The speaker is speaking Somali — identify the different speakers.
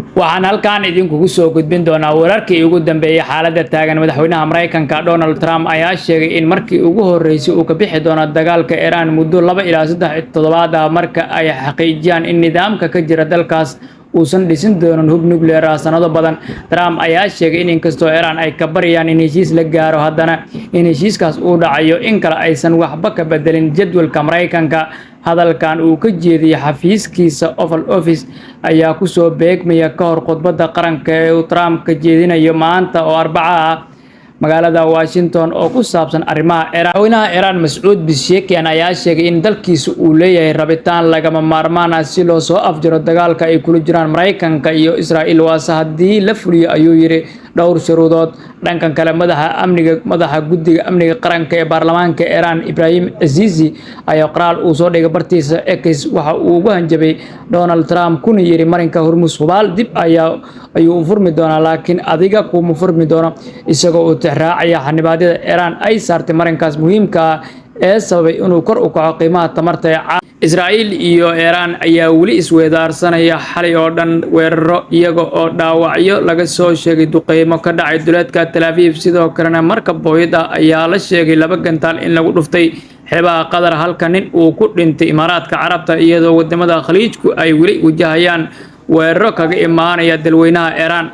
Speaker 1: Waxaan halkan idinkugu soo gudbin doonaa wararkii ugu dambeeyay xaaladda taagan. Madaxweynaha Maraykanka Donald Trump ayaa sheegay in markii ugu horreysay uu ka bixi doono dagaalka Iran muddo 2 ilaa 3 toddobaad ah, marka ay xaqiijiyaan in nidaamka ka jira dalkaas uusan dhisin doonin hub nuclear ah sanado badan. Trump ayaa sheegay in inkastoo Iran ay ka baryayaan in heshiis la gaaro, haddana in heshiiskaas uu dhacayo in kale aysan waxba ka bedelin jadwalka Maraykanka. Hadalkan uu ka jeediyey xafiiskiisa Oval Office ayaa kusoo beegmaya ka hor khudbadda qaranka ee uu Trump ka jeedinayo maanta oo Arbaca ah magaalada Washington oo ku saabsan arrimaha Iran. Madaxweynaha Iran Mascuud Pezeshkian ayaa sheegay in dalkiisa uu leeyahay rabitaan lagama maarmaan ah si loo soo afjaro dagaalka ay kula jiraan Maraykanka iyo Israa'iil, waase haddii la fuliyo, ayuu yiri, dhowr shuruudood. Dhankan kale, madaxa amniga, madaxa guddiga amniga qaranka ee baarlamaanka Iran, Ibrahim Azizi, ayaa qoraal uu soo dhigay bartiisa X waxa uu ugu hanjabay Donald Trump, kuna yiri: "Marinka Hormuz hubaal dib ayaa ayuu u furmi doonaa, laakiin adiga kuma furmi doono," isagoo uu tixraacaya xanibaadyada Iran ay saartay marinkaas muhiimka ah ee sababay inuu kor u kaco qiimaha tamarta ee Israa'iil iyo Iran ayaa weli isweedaarsanaya xalay oo dhan weeraro, iyaga oo dhaawacyo laga soo sheegay duqeymo ka dhacay duleedka Tel Aviv. Sidoo kalena markab booyad ah ayaa la sheegay laba gantaal in lagu dhuftay xeebaha Qatar, halka nin uu ku dhintay Imaaraadka Carabta, iyadoo wadamada Khaliijku ay weli wajahayaan weeraro kaga imaanaya dalweynaha Iran.